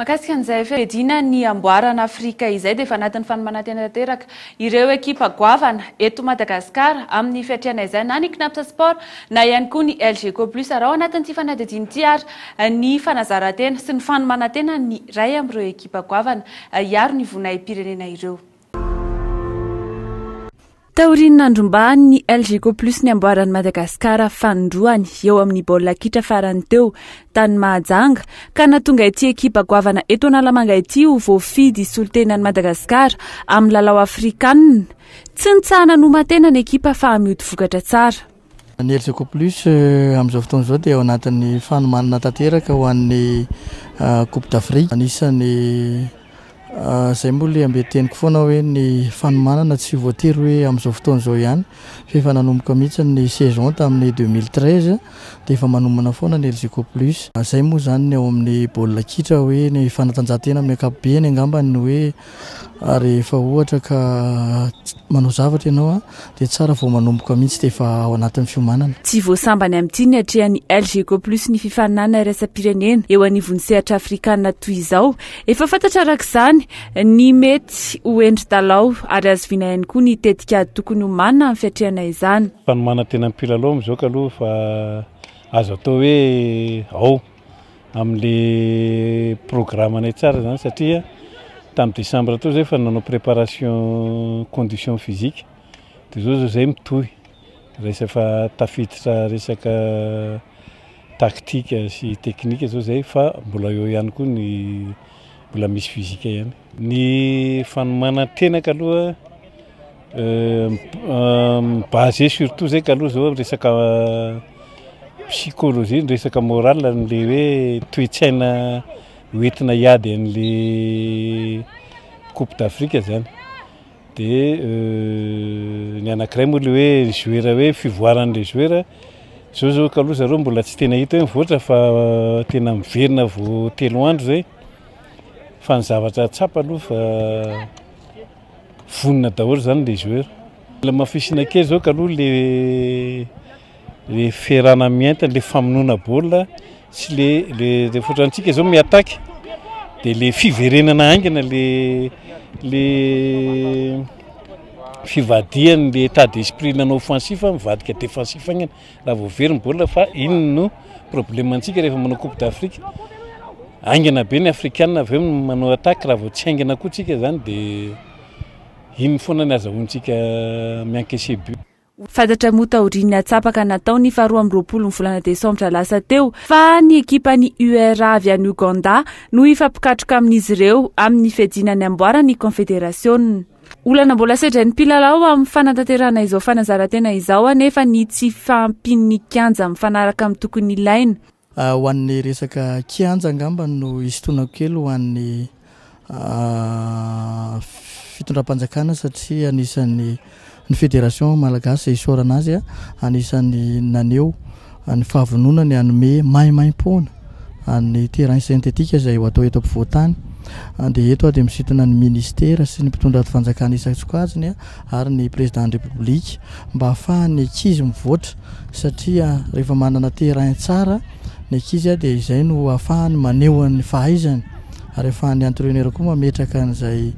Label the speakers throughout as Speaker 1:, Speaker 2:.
Speaker 1: Mahakasika an'izay fiadiana ny amboaran'i Afrika izay dia efa anatin'ny fanomanan-tena tanteraka ireo ekipa goavana eto Madagasikara amin'ny fiatrehana izay na ny Cnaps Sport na ihany koa ny Elgeco Plus. Ary ao anatin'ity fanadihadiana ity ary ny fanazaran-tena sy ny fanomanan-tena ny iray amin'ireo ekipa goavana hiaro ny voninahi-pirenena ireo. Taorian'ny nandrombahan'ny Elgeco Plus ny amboaran'i Madagasikara fanindroany eo amin'ny baolina kitra farany teo tany Mahajanga ka nahatonga ity ekipa goavana eto Analamanga ity ho voafidy hisolo-tena an'i Madagasikara amin'ny lalao afrikanina. Tsy nitsahana noman-tena ny ekipa fa mioty vokatra tsara.
Speaker 2: Ny Elgeco Plus amin'izao fotoana izao dia ao anatin'ny fanomanana tanteraka ho an'ny Coupe d'Afrique. Anisan'ny Izay moa ilay ambenteniko foana hoe ny fanomanana tsy voatery hoe amin'izao fotoana izao ihany fa efa nanomboka mihitsy ny saison tamin'ny 2013 dia efa manomana foana ny Elgeco Plus. Izay moa izany ny ao amin'ny baolina kitra hoe ny fanatanjahantena amin'ny ankapobeny angamba ny hoe rehefa ohatra ka manao zavatra ianao dia tsara vao manomboka mihitsy dia efa ao anatin'ny fiomanana.
Speaker 1: Tsy vao sambany amin'ity ny atrehan'ny Elgeco Plus ny fifaninanana iraisam-pirenena eo anivon'ny sehatra afrikanina toy izao. Efa fantatra araka izany ny mety ho endri-dalao ary azo vina ihany koa ny tetikady tokony homanina amin'ny fiatrehana izany.
Speaker 3: Fanomanan-tena mpilalao amin'izao kaloha fa azo atao hoe ao amin'le programme-nay tsara izany satria tamin'ny décembre teo zay efa nanao préparation condition physique dia izao zao zay mitohy rehefa tafiditra resaka tactique sy technique zao zay fa mbola eo ihany koa ny mbola misy physique ihany. Ny fanomanan-tena kaloha mi-basé surtout zay kaloha zao resaka psychologie, ny resaka moral an'le hoe toe-tsaina hoentina hiady an'le coupe d'Afrique zany. Dia ny anankiray moa le hoe joueur hoe fivoaran'le joueur, zao zao kaloha zareo mbola tsy tena hita hoe mivoatra fa tena miverina vao 3 andro zay, fa ny zavatra tsapa aloha fa vonona daholo zany le joueur. Mila hamafisina kely zao kaloha le ferana mientana, le famonoana baolina sy le, le rehefa ohatrantsika zao mi-attaque dia le fiverenana haingana le, le fivadihan'ny le état d'esprit nanao offensif mivadika défensif haingana raha vao very ny baolina fa iny no problème antsika rehefa manao coupe d'Afrique. Haingana be ny afrikana avy eo manao attaque, raha vao tsy haingana koa tsika zany dia iny foana ny azahoantsika mi-encaisser but.
Speaker 1: Fantatra moa taorian'ny atsapaka natao ny faha 22 ny volana desambra lasa teo fa ny ekipan'ny URA avy any Ouganda no hifampikatroka amin'izy ireo amin'ny fiadiana ny amboaran'ny kaonfederasiona. Olana mbola sedrain'ny mpilalao amin'ny fanatanterahana izao fanazaran-tena izao anefa ny tsy fahampian'ny kianja mifanaraka amin'ny tokony ilaina.
Speaker 2: Ho an'ny resaka kianja angamba no hisintonako kely ho an'ny fitondram-panjakana satria anisan'ny ny fédération malagasy izay isaorana azy anisan'ny naneho ny fahavononany hanome maimaimpoana ny terrain synthétique izay ho atao eto ampovoan-tany. Dia eto aho dia misintona ny ministera sy ny mpitondra fanjakana isan-tsokajiny ary ny président ny république mba hahafahan'ny ankizy mivoatra satria rehefa manana terrain tsara ny ankizy dia izay no ahafahany maneho ny fahaizany ary ahafahan'ny entraîneur koa mametraka an'izay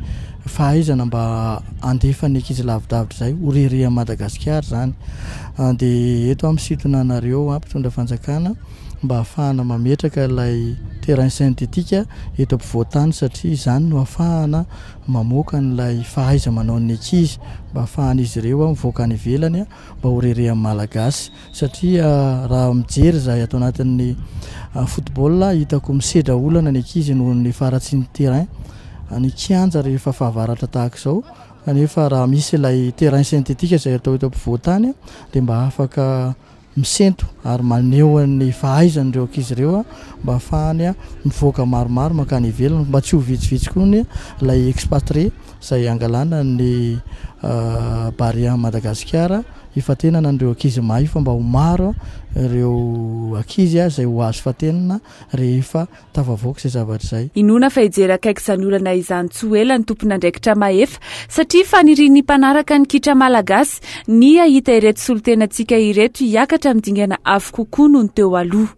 Speaker 2: fahaizana mba handefa ny ankizy lavidavitra izay ho reharehan'i Madagasikara izany. Dia eto aho misintona anareo mpitondra fanjakana mba ahafahana mametraka ilay terrain synthétique eto ampovoan-tany satria izany no ahafahana mamoaka an'ilay fahaiza-manaon'ny ankizy mba ahafahan'izy ireo mivoaka any ivelany mba ho reharehan'ny Malagasy satria raha mijery izahay ato anatin'ny football hitako misedra olana ny ankizy noho ny faharatsian'ny terrain ny kianja rehefa fahavaratra tahaka izao kanefa raha misy ilay terrain synthétique izay atao eto ampovoan-tany dia mba afaka misento ary maneho ny fahaizany ireo ankizy ireo mba ahafahany mivoaka maromaro mankany ivelany mba tsy ho vitsivitsy koa ny ilay expatrié izay hangalana ny Barea Madagasikara hifantenana an'ireo ankizy mahay fa mba ho maro ireo ankizy izay ho azo fantenina rehefa tafavoaka izay zavatra izay.
Speaker 1: Inoana fa hijery akaiky izany olana izany tsy ho ela ny tompon'andraikitra mahefa satria fanirian'ny mpanaraka ny kitra malagasy ny hahita ireto solontenantsika ireto hiakatra amin'ny dingana avo kokoa noho ny teo aloha.